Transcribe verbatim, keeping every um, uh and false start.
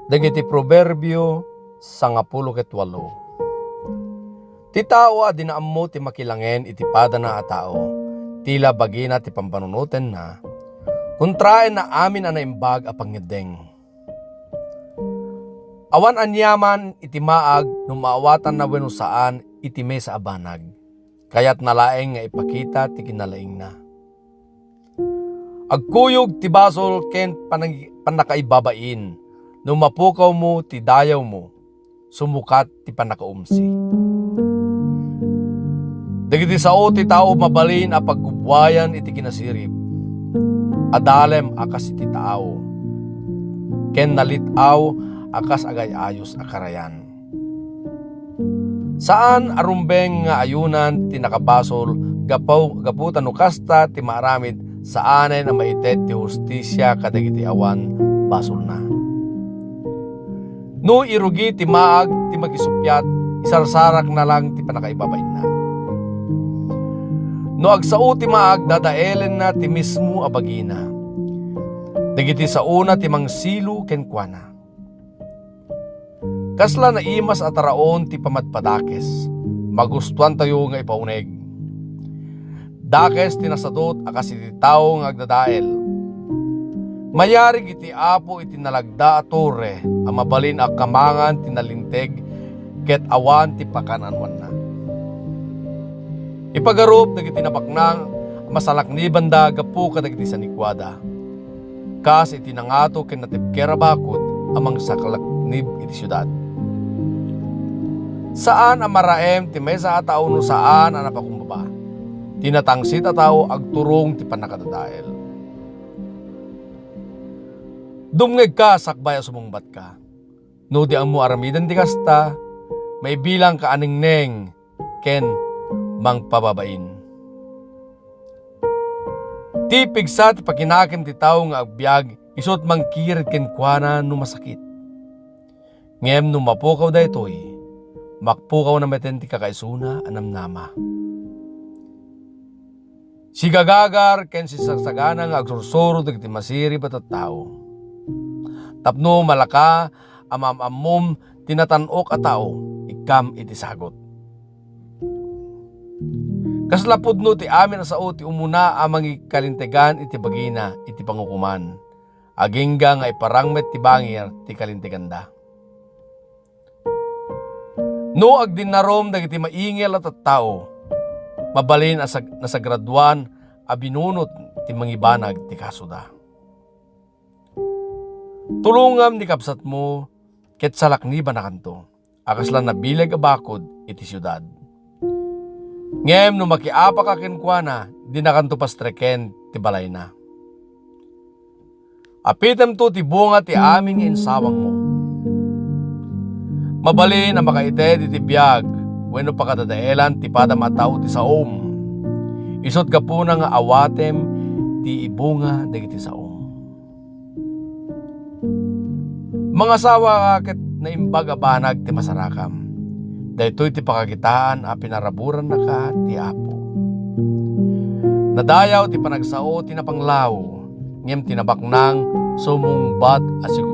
Dagiti Proverbio sangapulo ket walo. Ti tao a dina ammo ti makilangen iti padana a tao, ti la bagina ti pampanunotenna, kontraenna amin a naimbag a pangngeddeng. Awan aniaman iti maag no maawatanna wenno saan iti maysa a banag. Kayatna laeng nga ipakita ti kinalaingna. Agkuyog ti basol ken panang-, pannakaibabain no mapukawmo ti dayawmo, sumukat ti pannakaumsi. Dagiti sao ti tao mabalin a paggubbuayan iti kinasirib, adalem a kas iti taaw, ken nalit-aw a kas agay-ayos a karayan. Saan a rumbeng nga ayunan ti nakabasol gapu, gapu ta no kasta ti maaramid, saanen a maited ti hustisia kadagiti awan basolna. No irugi ti maag ti makisuppiat, isarsarakna lang ti pannakaibabainna. No agsao ti maag, dadaelenna ti mismo a bagina. Dagiti saona ti mangsilo kenkuana. Kasla naimas a taraon ti pamadpadakes, magustuantayo nga ipauneg. Dakes ti nasadut a kas iti tao nga agdadael. Mayarig iti Apo iti nalagda a torre a mabalin a kamangan ti nalinteg ket awan ti pakan-anoanna. Ipagarup dagiti nabaknang a masalaknibanda gapu kadagiti sanikuada, kas iti nangato ken natibker a bakud a mangsalaknib iti siudad. Saan a maraem ti maysa a tao no saan a napakumbaba. Ti natangsit a tao agturong ti pannakadadael. Dumngegka sakbay a sumungbatka. No di ammo aramiden ti kasta, maibilangka a nengneng ken mangpababain. Ti pigsa ti pakinakim ti tao nga agbiag, isut' mangkired kenkuana no masakit. Ngem no mapukaw daytoy, mapukawna metten ti kakaisuna a namnama. Sigagagar ken sisagsagana nga agsursuro dagiti masirib a tattao. Tapno malaka a maam-ammom ti natan-ok a tao, ikkam iti sagut. Kasla pudno ti amin a sao ti umuna a mangikalintegan iti bagina iti pangukoman, agingga nga iparang met ti bangir ti kalinteganda. No agdinnarom dagiti maingel a tattao, mabalin a sag-, nasagradoan a binunot ti mangibanag ti kasoda. Tulongam ni kabsatmo ket salaknibanakanto a kasla nabileg a bakud iti siudad. Ngem no makiapaka kenkuana, dinakanto pastreken ti balayna. Apitemto ti bunga ti amin nga insawangmo. Mabalin a makaited iti biag wenno pakadadaelan ti padam a tao ti saom. Isut' gapuna nga awatem ti ibunga dagiti saom. Mangasawa ket naimbag a banag ti masarakam. Daytoy ti pakakitaan a pinaraburannaka ti Apo. Nadayaw ti panagsao ti napanglaw, ngem ti nabaknang sumungbat a sigu-,